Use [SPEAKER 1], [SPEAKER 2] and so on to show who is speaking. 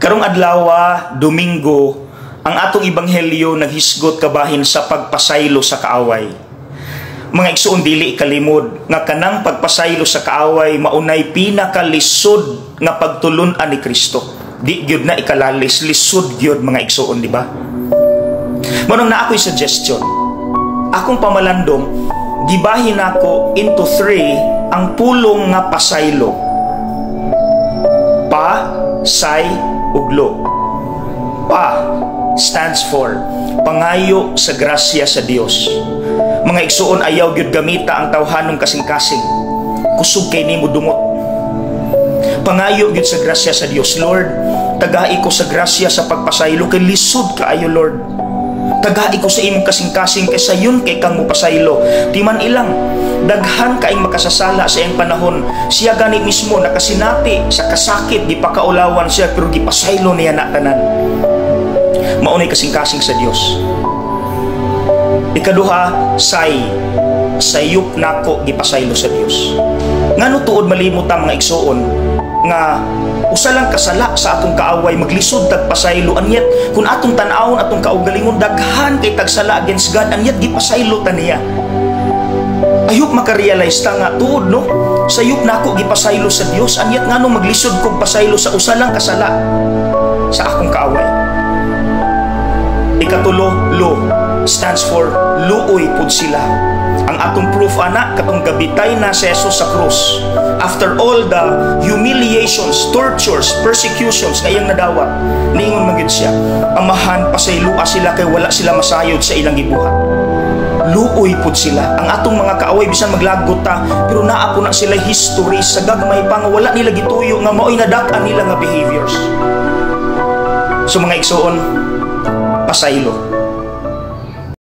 [SPEAKER 1] Karong adlaw, Domingo, ang atong ebanghelyo naghisgot kabahin sa pagpasaylo sa kaaway. Mga igsuon, dili kalimod nga kanang pagpasaylo sa kaaway maunay pinakalisod nga pagtulun-an ni Kristo. Di gyud na ikalalis, lisod gyud, mga igsuon, di ba? Mao nang naa ko'y suggestion. Akong pamalandong, gibahin nako into three ang pulong nga pasaylo. Pa, say, ug lo. Pa stands for pangayo sa grasya sa Dios. Mga igsuon, ayaw gyud gamita ang tawhanong kasing-kasing. Kusog kay nimo dumot. Pangayo gyud sa grasya sa Dios. "Lord, tagai ko sa grasya sa pagpasaylo kay lisod kaayo, Lord. Tagai ko sa imong kasing-kasing kay sayon kay kang mopasaylo." Timan ilang daghan kaing makasasala sa iyang panahon. Siya gani mismo nakasinati sa kasakit, gipakaulawan siya, pero gipasaylo niya na tanan. Maunay kasing-kasing sa Dios. Ikaduha, say. Sayop nako gipasaylo sa Dios. Ngano tuod malimot ta, mga igsuon, nga usa lang kasala sa atong kaaway, maglisod tag pasaylo, and yet kung atong tan-awon atong kaugalingon, daghan kay tag sala against God, and yet gipasaylo ta niya? I hope makarealize ta nga tuod, no, sayop nako gipasaylo sa Dios, and yet ngano maglisod kog pasaylo sa usa lang kasala sa akong kaaway? Ikatulo, lo, stands for luoy pud sila. Ang atong proof ana, katong gabitay na si Jesus sa krus. After all the humiliations, tortures, persecutions nga iyang nadawat, niingon man gyud siya, "Amahan, pasayloa sila kay wala sila masayod sa ilang gibuhat." Luoy pud sila. Ang atong mga kaaway, bisan maglagot ta, pero naa po na sila history sa gagmay pa nga wala nila gituyo nga mao'y nadak-an nila nga behaviors. So mga igsuon, pasaylo.